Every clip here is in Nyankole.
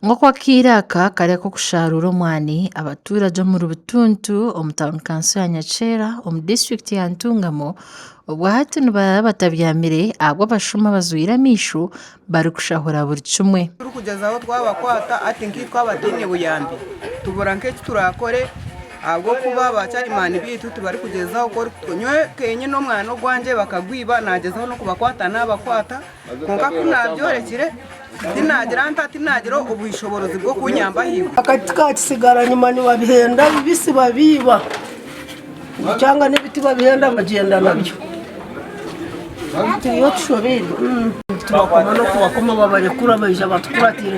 Nk'oku akaire aka kari ak'okusharuura omwani, abaturage omuri Butuntu omu tauni kanso ya Nyakyera omu disiturikiti ya Ntungamo obwahati nibarara batabyamire ahabw'abashuma abazwire amaisho barikushahura buri kimwe. Turikugyezaho twabakwata hati nkaitwe abataine buyambi tubura nk'eki turakore ahabw'okuba ba chairman baitu tibarikugyezaho nyowe kenyine omwana ogwangye bakagwiba nagyezaho n'okubakwata nabakwata Kwonka ku naabyorekire, tinaagira nta, tinaagira obushoboorozi bw'okunyamba ahaiguru. Akati kakitsigara nyima nibabihenda bibisi babiiba kyanga n'ebiti babihenda bagyenda nabyo turiyo tushobeirwe tubakoma n'okubakoma babarekura baija batukuratiire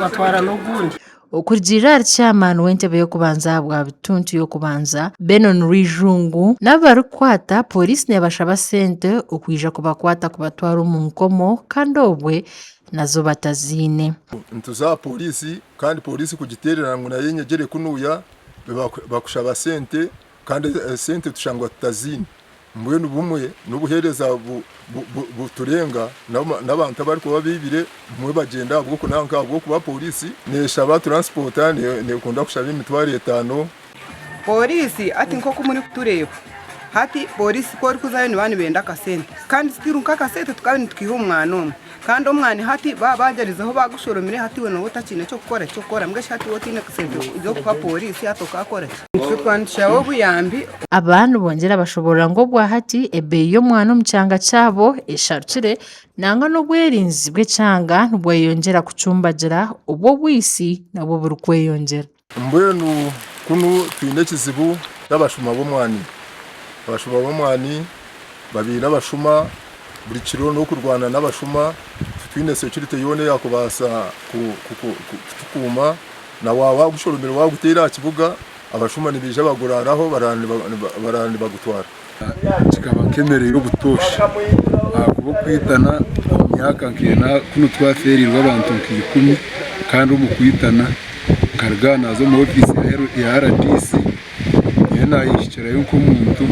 batwara n'ogundi. Okurugiirira ahari Chairman w'entebe y'okubanza ahabwa Bituntu y'okubanza, Benon Rwijungu, n'abu barikukwata, Pooriisi neebashaba sente okwija kubakwata kubatwara omu nkomo kandi obwe nazo bataziine. Nituza aha pooriisi kandi pooriisi kugiteerera ngu nayo enyegyere kunuuya bakushaba sente kandi esente tushangwa tutaziine. Mbwenu bumwe n'obuheereza buturenga n'abantu abarikuba baibire bumwe bagyenda ahabw'okunanka ahabw'okuba pooriisi neeshaba turansipota neekunda kushaba emitwaro etaano. Pooriisi hati nk'oku murikutureeba hati pooriisi ku orikuzayo nibaba nibenda akasente kandi still nk'akasente tukaba nitukaiha omu mwana omwe. Kandi omwani hati baaba bagyerizeho bagushoromire hati iwe nooba otakiine ky'okukora eky'okukora mbwenu shi hati waaba otaine sente z'okuha pooriisi hati okaakora ki? Itwe twaba nitushaba obuyambi. Aba nibongyera bashoborora ngu obwahati ebeeyi y'omwana omu kyanga kyabo esharukire nangwa n'obwerinzi bw'ekyanga nibweyongyera kucumbagira obwo obwisi nabwo burikweyongyera. Mbwenu kunu twine ekizibu ky'abashuma b'omwani. Abashuma b'omwani babaire abashuma buri kiro n'okurwana n'abashuma, titwine security yoona eyakubaasa kutukuuma. Na waaba wagushoromire waguteire aha kibuga, abashuma nibaija baguraaraho baraara nibagutwara. Kikaba nk'emere y'obutoosha ahakuba okwitana omu myaka nk'ena kunu twafeereirwe abantu nka ikumi kandi omu kwitana nkaruga aha naaza omu ofiisi ya RDC nyowe naayehikirayo nk'omuntu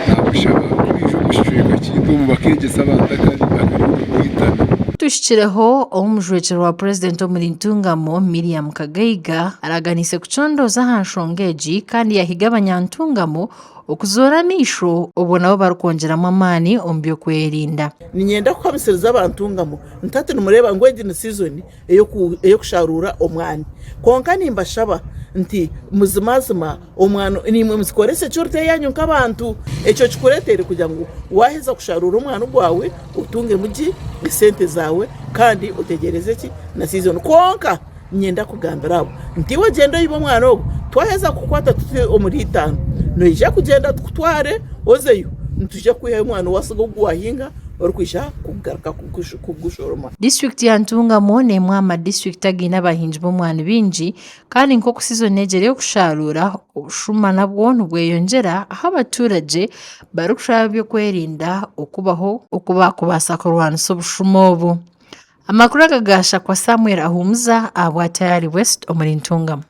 naamushaba ku baija omu kicweka kyaitu omu bakeegyesa abantu akabi akari omu kwitana. Tuhikireho ou omujwekyerwa wa Purezidenti omuri Ntungamo, Miriam Kagaiga araganiise kucondooza aha nshonga egi kandi yahiga abanyantungamo Okuzoora amaisho obwo nabo barikwongyeramu amaani omu by'okwerinda. Niinyenda kuhamisiriza abantu ngamu nti hati nimureeba ngu egi ni sizoni ey'okusharuura omwani. Kwonka nimbashaba nti muzimazima omwani naimwe muzikore security yaanyu nk'abantu. Ekyo kikureetere kugira ngu waaheza kusharuura omwani gwawe otungemu gye esente zaawe kandi otegyereze ki na sizoni. Kwonka Niinyenda kugambira abo nti, Iwe gyenda oibe omwana ogwo, twaheza kukukwata tuti omuri itaano, noija kugyenda tukutware ozeyo, nitwija kukwihayo omwana ou watsiga ogu waahinga orikwija kugaruka kugushoroma. Disiturikiti ya Ntungamo n'emwe aha madisiturikiti againe abahingi b'omwani baingi kandi nk'oku sizoni egi eri ey'okusharuura, obushuma nabwo nibweyongyera ahu abaturage barikushaba ab'ebyokwerinda okubaho oku baakubaasa kurwanisa obushuma obu. Amakuru aga gaashakwa Samuel Ahumuza ahabwa Tayari West omuri Ntungamo.